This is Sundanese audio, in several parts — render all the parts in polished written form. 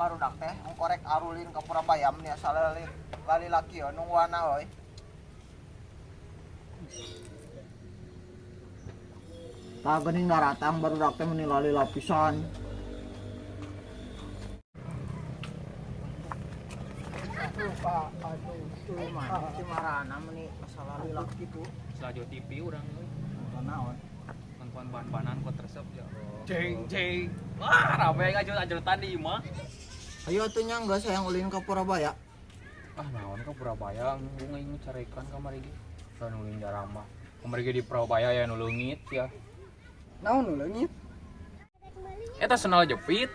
Barudak teh ngkorek arulin ka Purabaya meni asa lali laki nungguana euy. Tah geuning daratang barudak teh meni lali lapisan. Aduh, mah cimarana meni asa lali laki kitu. Selajo TV urang euy. Nonton naon? Nonton ban-banan kok resep ya. Jeng jeng. Wah, rame ngajut-ajutan di imah. Ayo atuh nya geus hayang ulin ka Purabaya. Ah, naon ka Purabaya nunggu aing carekan kamari ge. Da ulin jarang mah. Kamari ge di Purabaya ya nu leungit ya. Naon nu leungit? Eta sendal jepit.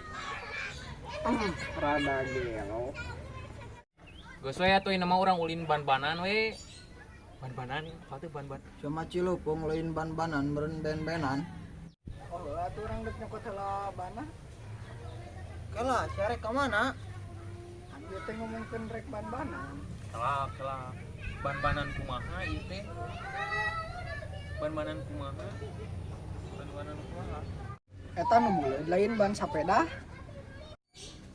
Rada gelo. Geus we atuh ieu mah urang ulin ban-banan we. Ban-banan, apa teh ban-ban? Cuma Cilupung lain ban-banan meureun ben-benan. Oh, atuh urang deuk nyokot heula bana. Kela, sia rek ka mana? Ieu teh ngomongkeun rek ban-banan. Kelak, kelak. Ban-banan kumaha ieu teh? Ban-banan kumaha? Ban-banan kumaha? Eta nu buleud lain ban sapeda.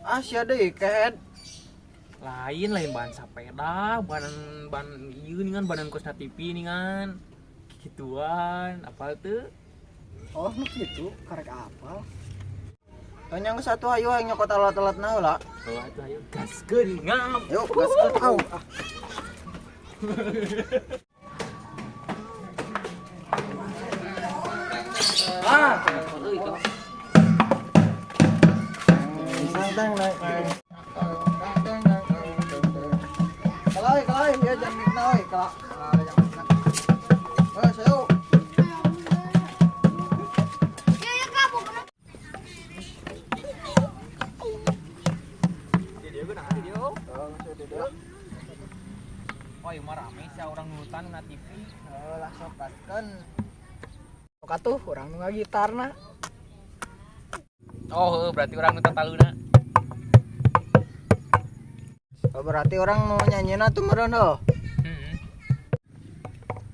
Ah, sia deui kehed. Lain lain ban sapeda, ban ban ieu ningan banan kosna TV ningan. Gituan, apal teu? Oh, nu kitu karek apal. Tanya geus atuh ayo hayang nyokot alat-alatna heula. Oh, atuh ayo gaskeun ngap. Yuk, gaskeun au. Ah. Ah, euy itu. Tang tang tang. Kelai, kelai, ya jangan mikna euy, kelak. Kelai jangan mikna. Eh, sayo. Oh, ieu mah rame sia urang nurutan na TV. Oh, lah sok gaskeun. Sok atuh urang nu ngagitarna. Oh, heuh, berarti urang nu tataluna. Oh, berarti orang mau nyanyina tuh meureun heuh. Heeh.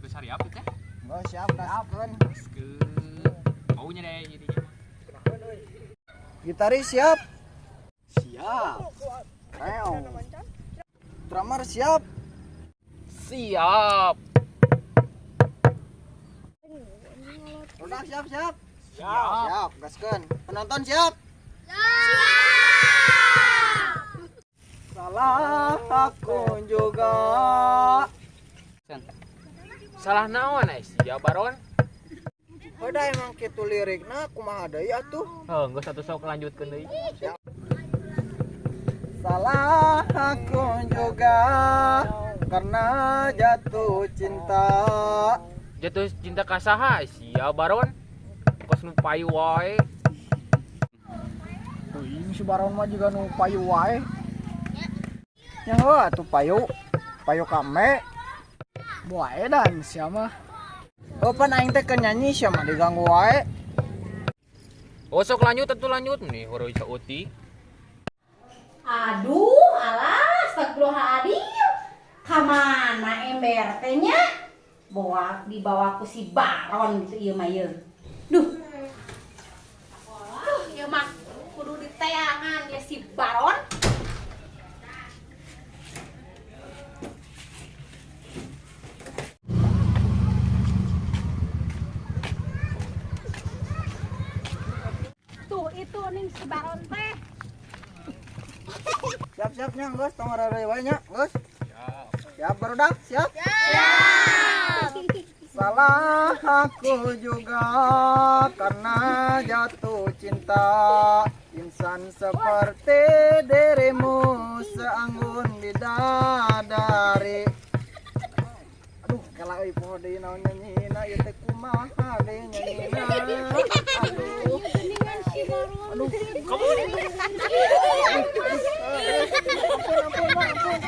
Geus siap teh? Oh, siap, gaskeun. Gaskeun. Baunya deh jadinya mah. Gitaris siap. Siap. Reong. Drummer siap. Siap. Udah siap, siap. Siap. Siap, gaskeun. Penonton siap. Salah aku juga. Salah naon ai sia Baron? Udah emang kitu lirikna kumaha deui atuh? Heuh, geus atuh sok lanjutkeun deui. Salah aku juga karena jatuh cinta. Jatuh cinta ka saha sia Baron? Kos nu payu wae. Teuing si Baron mah juga nu payu wae. Nya heuh atuh payu. Payu ka me. Boa edan sia mah. Oh, pan aing teh keur nyanyi sia mah diganggu wae. Oh, sok lanjut atuh lanjut nih heureui saeutik. Aduh, alah, astagfirullahaladzim. Kamana ember teh nya? Bawa dibawa ku si Baron gitu ieu mah ieu. Duh. Duh, ieu mah kudu diteangan ya si Baron. Tuh itu nih si Baron teh. Siap siap nya geus tong rareuy wae nya geus. Siap. Siap barudak, siap? Siap. Salah aku juga karena jatuh cinta. Insan seperti dirimu seanggun bidadari. Aduh, kela euy poho deui naon nyanyina ieu teh kumaha deui nyanyina. Aduh. Aduh, kamu Ampun, ampun, ampun.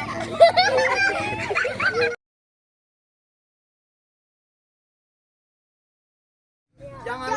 Jangan